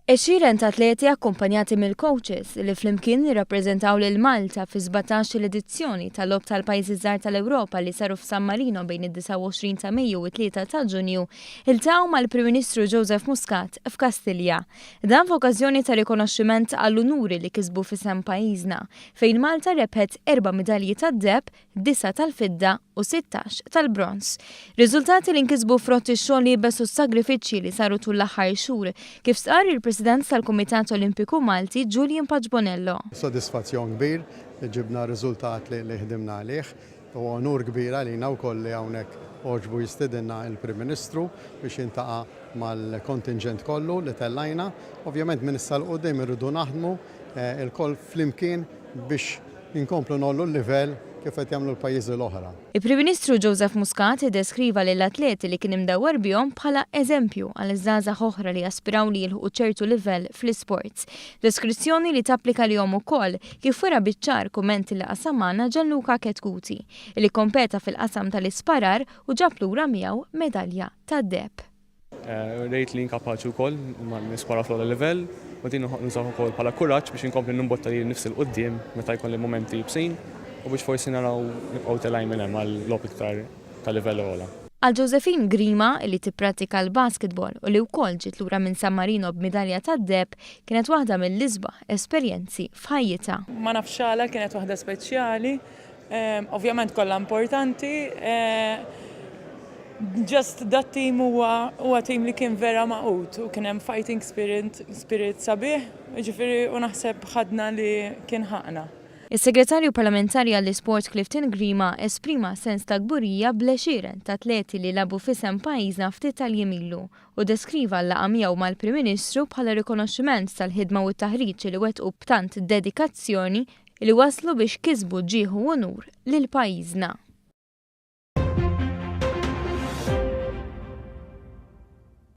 Għexieren ta' atleti akkumpanjati mill-coaches li flimkien irrappreżentaw lil Malta fis-17-il edizzjoni tal-Logħob tal-Pajjiżi Żgħar tal-Ewropa li saru f'San Marino bejn id-29 ta' Mejju u t-3 ta' Ġunju, iltaqgħu mal-Prim Ministru Joseph Muscat f'Kastilja. Dan f'okkażjoni ta' rikonoxximent għall-unuri li kisbu f'isem pajjiżna, fejn Malta rebħet erba' midalji tad-deheb, disgħa tal-fidda u 16 tal-bronż. Riżultati li nkisbu frott ix-xogħol iebes u s-sagrifiċċji li saru tul l-aħħar xhur, kif stqarr il-President tal-Kumitat Olimpiku Malti Julian Pace Bonello. Sodisfazzjon kbir li ġibna riżultat li ħdimna għalih. Huwa unur kbir għalina wkoll li hawnhekk għoġbu jistidinna l-Prim Ministru biex jiltaqa' mal-kontinġent kollu li tellajna. Ovvjament minn issa 'l quddiem irridu naħdmu lkoll flimkien biex inkomplu ngħollu l-livell kif qed jagħmlu l-pajjiżi l-oħra. Il-Prim Ministru Joseph Muscat iddeskriva lill-atleti li kien imdawwar bihom bħala eżempju għal żgħażagħ oħra li jaspiraw li jilħqu ċertu livell fl-isports. Deskrizzjoni li tapplika lihom ukoll, kif wera biċ-ċar kumment li qasam magħna Gianluca Chetcuti, li kkompeta fil-qasam tal-isparar u ġab lura miegħu medalja tad-deheb. Rejt li jien kapaċi wkoll nispara fl-ogħla livell u din nużah ukoll bħala kuraġġ biex inkompli nimbotta lili nnifsi 'l quddiem meta jkolli mumenti ibsin u biex forsi naraw nibqgħu telgħin minn hemm għal logħob iktar ta' livell ogħla. Għal Josephine Grima, li tipprattika l-basketball u li wkoll ġiet lura minn San Marino b'midalja tad-deheb, kienet waħda mill-isbaħ esperjenzi f'ħajjitha. Ma nafx għala kienet waħda speċjali. Ovvjament kollha importanti. Just dat team huwa huwa team li kien vera magħqud u kien hemm fighting spirit, spirit sabiħ, jiġifieri u naħseb ħadna li kien ħaqqna. Is-Segretarju Parlamentari għall-Isport Clifton Grima esprima sens ta' kburija bl-għexieren ta' atleti li lagħbu f'isem pajjiżna ftit tal-jiem ilu u ddeskriva l-laqgħa miegħu mal-Prim Ministru bħala rikonoxximent tal-ħidma u t-taħriġ li wettqu b'tant dedikazzjoni li wasslu biex kisbu ġieħ u unur lil pajjiżna.